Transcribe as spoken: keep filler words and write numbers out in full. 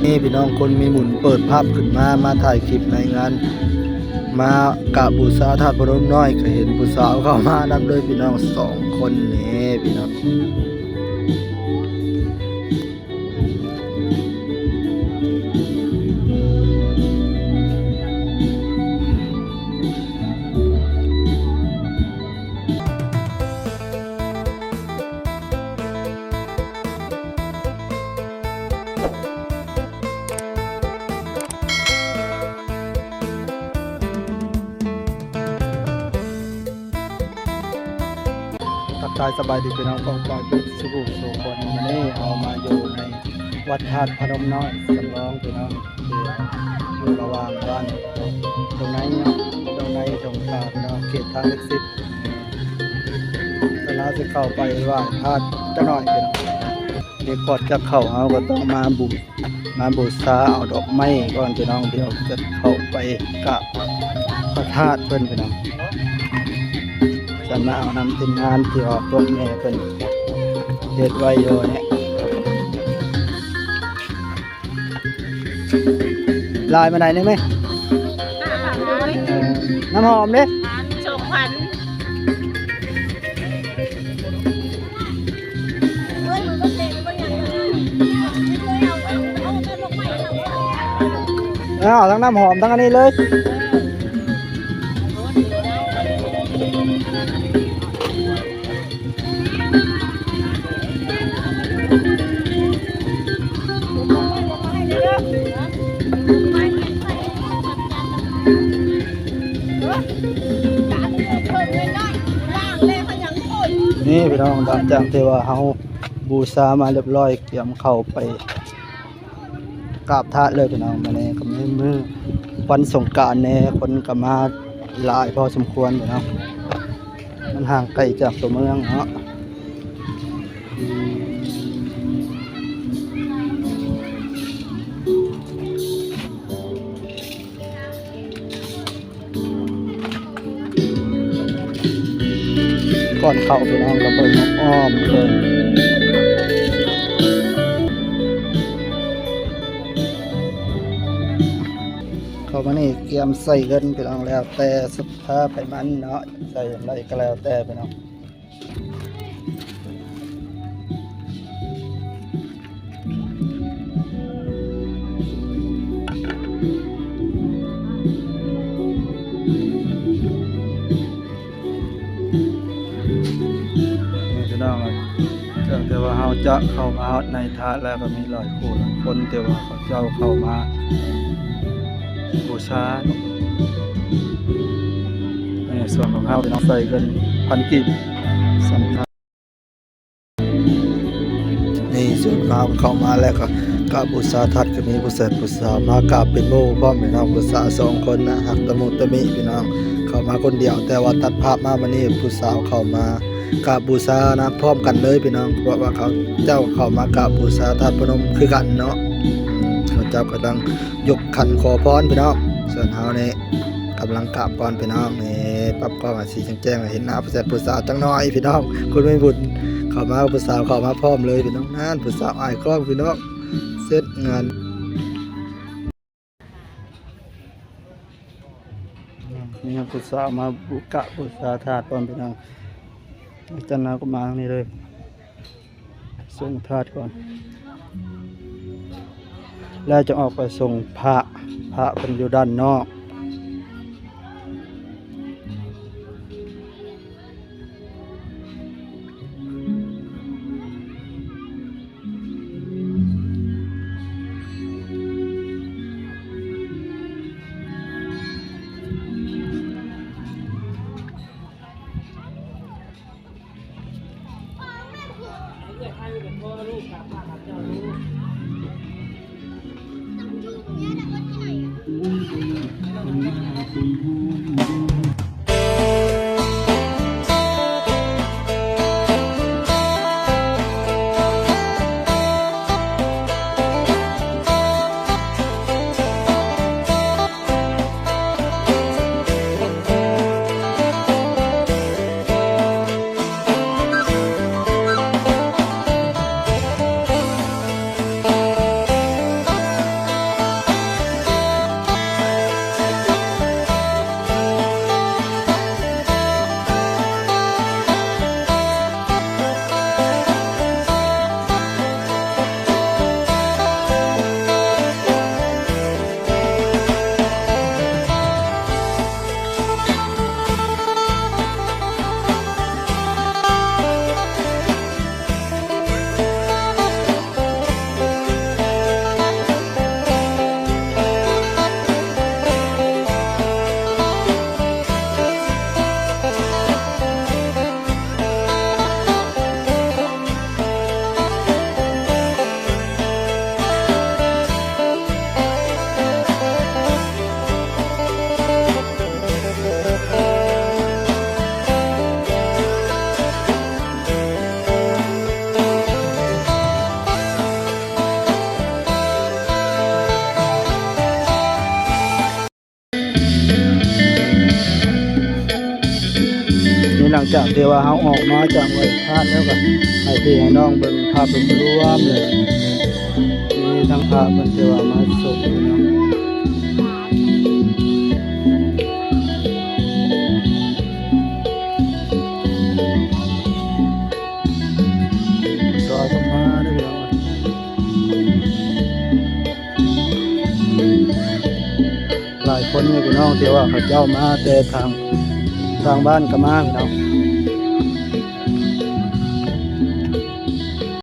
นี่พี่น้อง คนมีบุญเปิดภาพขึ้นมา มาถ่ายคลิปในงาน มากราบบูชาธาตุพนมน้อย ก็เห็นผู้สาวเข้ามานำด้วยพี่น้องสองคนนี่พี่น้อง ทักทายสบายดีพี่น้องป้องปายเบิดสู่ผู้สู่คน มื้อนี้เฮามาอยู่ในวัดธาตุพนมน้อยสำโรงพี่น้อง ที่อยู่ระหว่างบ้านดงในเนาะ ดงในดงตาดเนาะ เขตทางหลักสิบ เวลาสิเข้าไปไหว้ธาตุจักหน่อยพี่น้อง เดี๋ยวก่อนจะเข้าเฮาก็ต้องมาบู มาบูชาเอาดอกไม้ก่อนพี่น้อง เดี๋ยวจะเข้าไปกราบพระธาตุเพิ่นพี่น้อง จะมาเอานำทีมงานที่ออกพวกแม่เพิ่นเฮ็ดไว้อยู่เนี่ย ลายมาไหนนี่ไหม น้ำหอมเด้ สองพัน เอาทั้งน้ำหอมทั้งอันนี้เลย นี่พี่น้อง หลังจากที่ว่าเฮาบูชามาเรียบร้อย เตรียมเข้าไปกราบธาตุเลยพี่น้อง มื้อนี้ก็มีมื้อวันสงกรานต์แน่ คนก็มาหลายพอสมควรพี่น้อง มันห่างไกลจากตัวเมืองเนาะ ก่อนเข้าพี่น้องก็เบิ่งอ้อมเบิ่ง เข้ามานี่เตรียมใส่เงินพี่น้อง แล้วแต่ศรัทธาไผมันเนาะ ใส่อะไรก็แล้วแต่พี่น้อง นี่พี่น้องเอ้ย แต่ว่าเฮาจะเข้ามาฮอดในธาตุแล้วก็มีหลายคู่หลายคน แต่ว่าเขาเจ้าเข้ามาบูชาเนาะ ในส่วนของเฮาพี่น้องใส่เงินพันกีบสำคัญ นี่ส่วนมากเข้ามาแล้วก็กราบบูชาธาตุ ก็มีผู้แสบผู้สาวมากราบเป็นหมู่พร้อมพี่น้อง ผู้สาวสองคนนะฮักตะมุตะมิพี่น้อง เข้ามาคนเดียว แต่ว่าตัดภาพมาวันนี้ผู้สาวเข้ามากราบบูชานะพร้อมกันเลยพี่น้อง เพราะว่าเขาเจ้าเข้ามากราบบูชาธาตุพนมคือกันเนาะ เขาเจ้าก็ต้องยกขันขอพรพี่น้อง ส่วนเฮานี่ กำลังกราบก่อนพี่น้อง นี่ปรับกล้องให้สีแจ้งๆ ให้เห็นหน้าผู้แสบผู้สาวจังหน่อยพี่น้อง คนมีบุญเข้ามา ผู้สาวเข้ามาพร้อมเลยพี่น้อง นั่นผู้สาวอายกล้องพี่น้อง เสร็จงาน นี่ครับ ผู้สาวมาบูกะบูชาธาตุก่อนพี่น้อง อาจารย์นาก็มาทางนี้เลย ส่งธาตุก่อน แล้วจะออกไปส่งพระ พระเพิ่นอยู่ด้านนอก เ จากที่ว่าเฮาออกมาจากไหว้พระแล้วก็ให้พี่ให้น้องเบิ่งภาพรวมๆเลย มีทั้งพระเพิ่นที่ว่ามาส่งพี่น้อง ซอยก็มาเด้อพี่น้อง หลายคนอยู่พี่น้องที่ว่าเขาเจ้ามาแต่ทาง ทางบ้านก็มาพี่น้อง